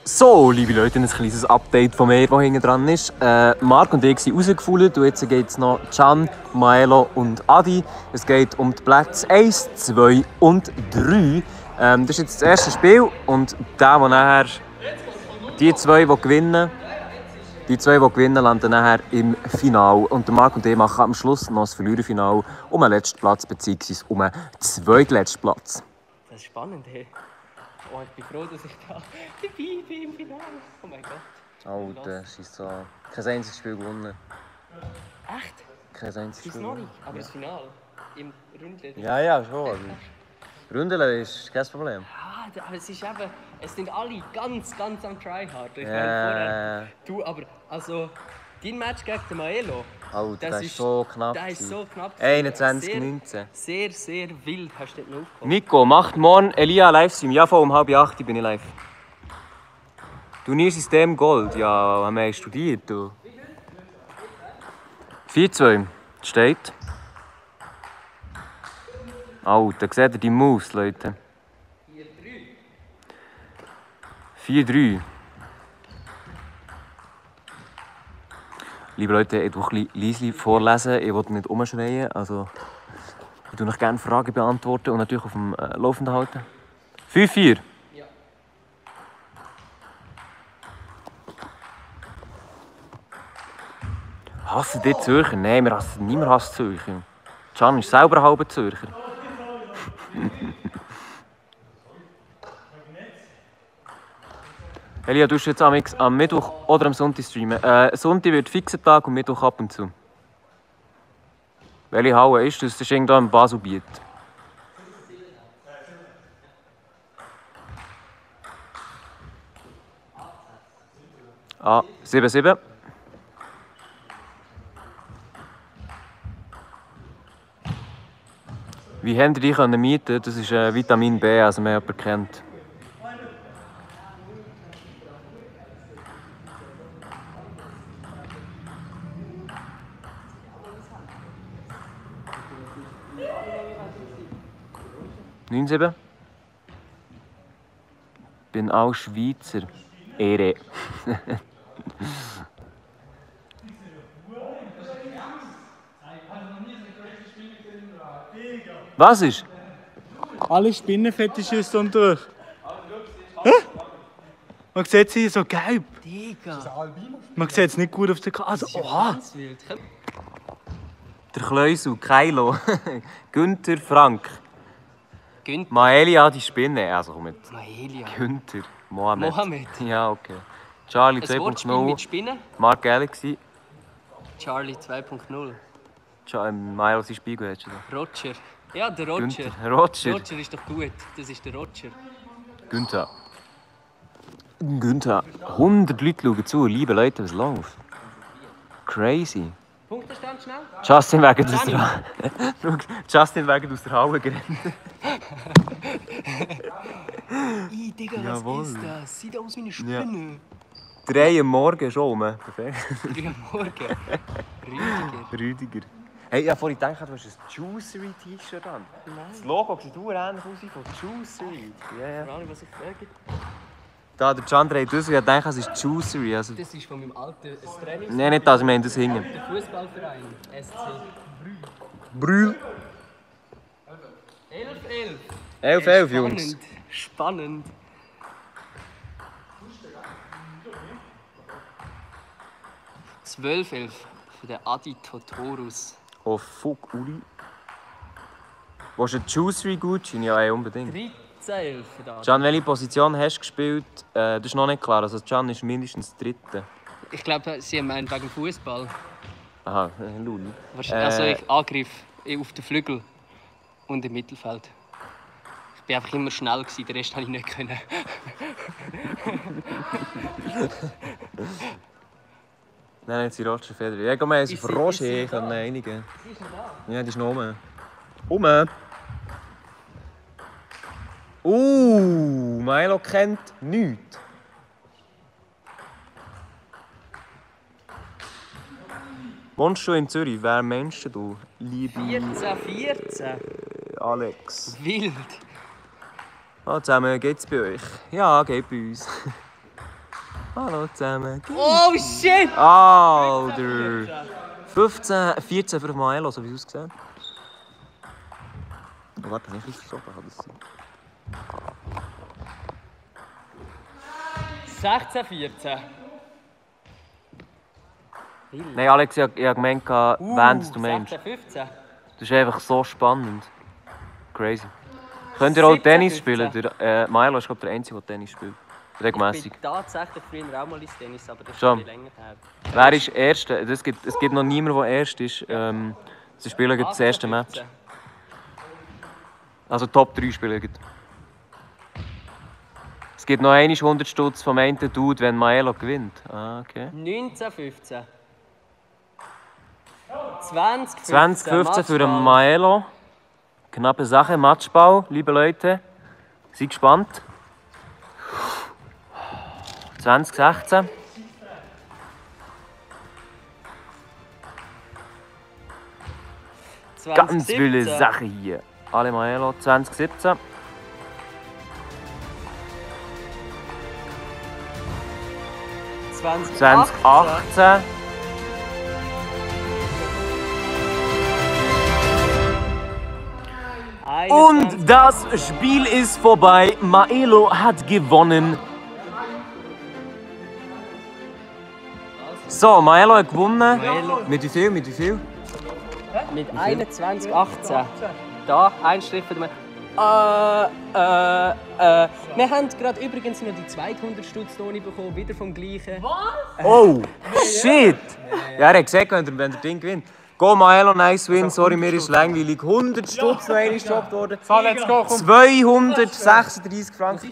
So, liebe Leute, ein kleines Update von mir, das hinten dran ist. Marc und ich sind rausgefahren und jetzt geht es noch Can, Maelo und Adi. Es geht um die Plätze 1, 2 und 3. Das ist jetzt das erste Spiel und der nachher die zwei gewinnen, landen nachher im Finale. Und der Marc und ich machen am Schluss noch das Verliererfinale um den letzten Platz bzw. um den zweitletzten Platz. Das ist spannend, hey. Oh, ich bin froh, dass ich da dabei bin im Finale. Oh mein Gott. Alter, das ist so. Kein einziges Spiel gewonnen. Echt? Kein einziges Bis Spiel noch gewonnen. nicht, aber das Finale im Rundle. Ja, schon. Also. Rundeln ist kein Problem. Ja, aber es ist eben, es sind alle ganz am Tryhard. Ich Ja. meine vorher, du, aber also, dein Match gegen den Maelo, Alter, das ist so knapp. der ist so knapp. 21:19. Sehr wild hast du dort noch aufgekommen. Nico, macht morgen Elia Livestream? Ja, voll um 7:30 bin ich live. Turniersystem Gold. Ja, haben wir studiert, du. 4-2 steht. Alter, seht ihr die Maus, Leute? 4-3. Liebe Leute, ich tue ein bisschen leise vorlesen. Ich will nicht umschreien. Also, ich tue euch gerne Fragen beantworten und natürlich auf dem Laufenden halten. 5-4. Ja. Hassen die Zürcher? Nein, niemand hasst Zürcher. Can ist selber ein halber Zürcher. Elia, du jetzt am Mittwoch oder am Sonntag streamen. Sonntag wird fixer Tag und Mittwoch ab und zu. Welche Halle ist das? Das ist irgendwo im Baselbiet. Ah, 7-7. Wie habt ihr die mieten? Das ist Vitamin B, also man jemanden kennt. (9-7). Bin auch Schweizer. Ehre. Was ist? Alle Spinnenfetische ist unter euch. Hä? Man sieht sie so gelb. Digga. Man sieht es nicht gut auf der Karte. Also, oha. Ganz wild. Der Kleusel, Kylo. Günther, Frank. Günther. Maelia, die Spinne. Also komm mit. Maelia. Günther. Mohamed. Mohamed. Ja, okay. Charlie Ein Wortspiel 2.0. mit Spinnen. Mark Galaxy. Charlie 2.0. Milo sein Spiegel hast du da. Roger. Ja, der Roger. Günther. Roger. Roger ist doch gut. Das ist der Roger. Günther. 100 Leute schauen zu. Liebe Leute, was läuft? Crazy. Punktestand schnell. Justin wegen aus der Justin wegen aus der Halle gerannt. Digga, Jawohl. was ist das? Sieht aus wie eine Spinne. 3 am Morgen schon. Perfekt. 3 am Morgen. Rüdiger. Hey, ich habe vorhin gedacht, du hast ein Juicery-T-Shirt an. Das Logo sieht ähnlich aus von Juicery. Ja. Keine Ahnung, was ich frage. Da, der Chandra hat das, ich dachte, es ist Juicery. Also, Das ist von meinem alten Trainings. nein, nicht das, ich meine das hingen. Der Fußballverein. SC. Brühl. 11-11. 11-11, Jungs. Spannend. Spannend. 12-11 für den Adi Totorus. Oh, fuck, Uli. Willst du einen Juicery-Gutschein? Ja, ey, unbedingt. 13-11 für den Adi. Can, welche Position hast du gespielt? Das ist noch nicht klar. Also, Can ist mindestens Dritte. Ich glaube, sie meinen wegen Fußball. Aha, Luli. Also ich Angriff auf den Flügel und im Mittelfeld. Ich war einfach immer schnell, den Rest konnte ich nicht können. Nein, jetzt die Roger Federer. Ja, komm, wir haben sie Ist von sie- Roger ist sie können da? einigen. Sie ist noch da. Ja, die ist noch rum. Milo kennt nichts. Wohnst du in Zürich? Wer meinst du, liebe 14. Alex? Wild. Ah, zusammen geht's bei euch? Ja, geht bei uns. Hallo zusammen. Oh shit! Alter. 14 für Maelo, so wie es aussieht. Oh, warte, nicht verschoben, kann das sein? 16, 14. Nein, Alex, ich habe gemeint, wenn du meinst. 16, 15. Das ist einfach so spannend. Crazy. Könnt ihr auch 17, Tennis 15. spielen? Der Maelo ist glaube ich der Einzige, der Tennis spielt. Regelmäßig. Ich bin tatsächlich früher auch mal ins Tennis, aber das ist Schon. schon länger her. Wer ist Erster? Es gibt noch niemanden, der Erst ist. Sie spielen das erste Match. Also Top 3 spielen. Es gibt noch 100 Stutz vom einen Dude, wenn Maelo gewinnt. Ah, okay. 19, 15. 20, 15. 2015 für den Maelo. Knappe Sache, Matchball, liebe Leute. Seid gespannt. 2016. Ganz wilde Sache hier. Ale Maelo 2017. 2018. Und das Spiel ist vorbei. Maelo hat gewonnen. So, Maelo hat gewonnen. Mit wie viel? Mit wie viel? Mit 21, 18. Da, ein Strich für den. Wir haben gerade übrigens noch die 200 Stutz bekommen, wieder vom gleichen. Oh, shit! Ja, er hat gesagt, wenn der Ding gewinnt. Go Maelo, nice win. Sorry, mir ist langweilig. 100 Stutz noch einmal gestoppt worden. So, let's go, komm. 236 Franken.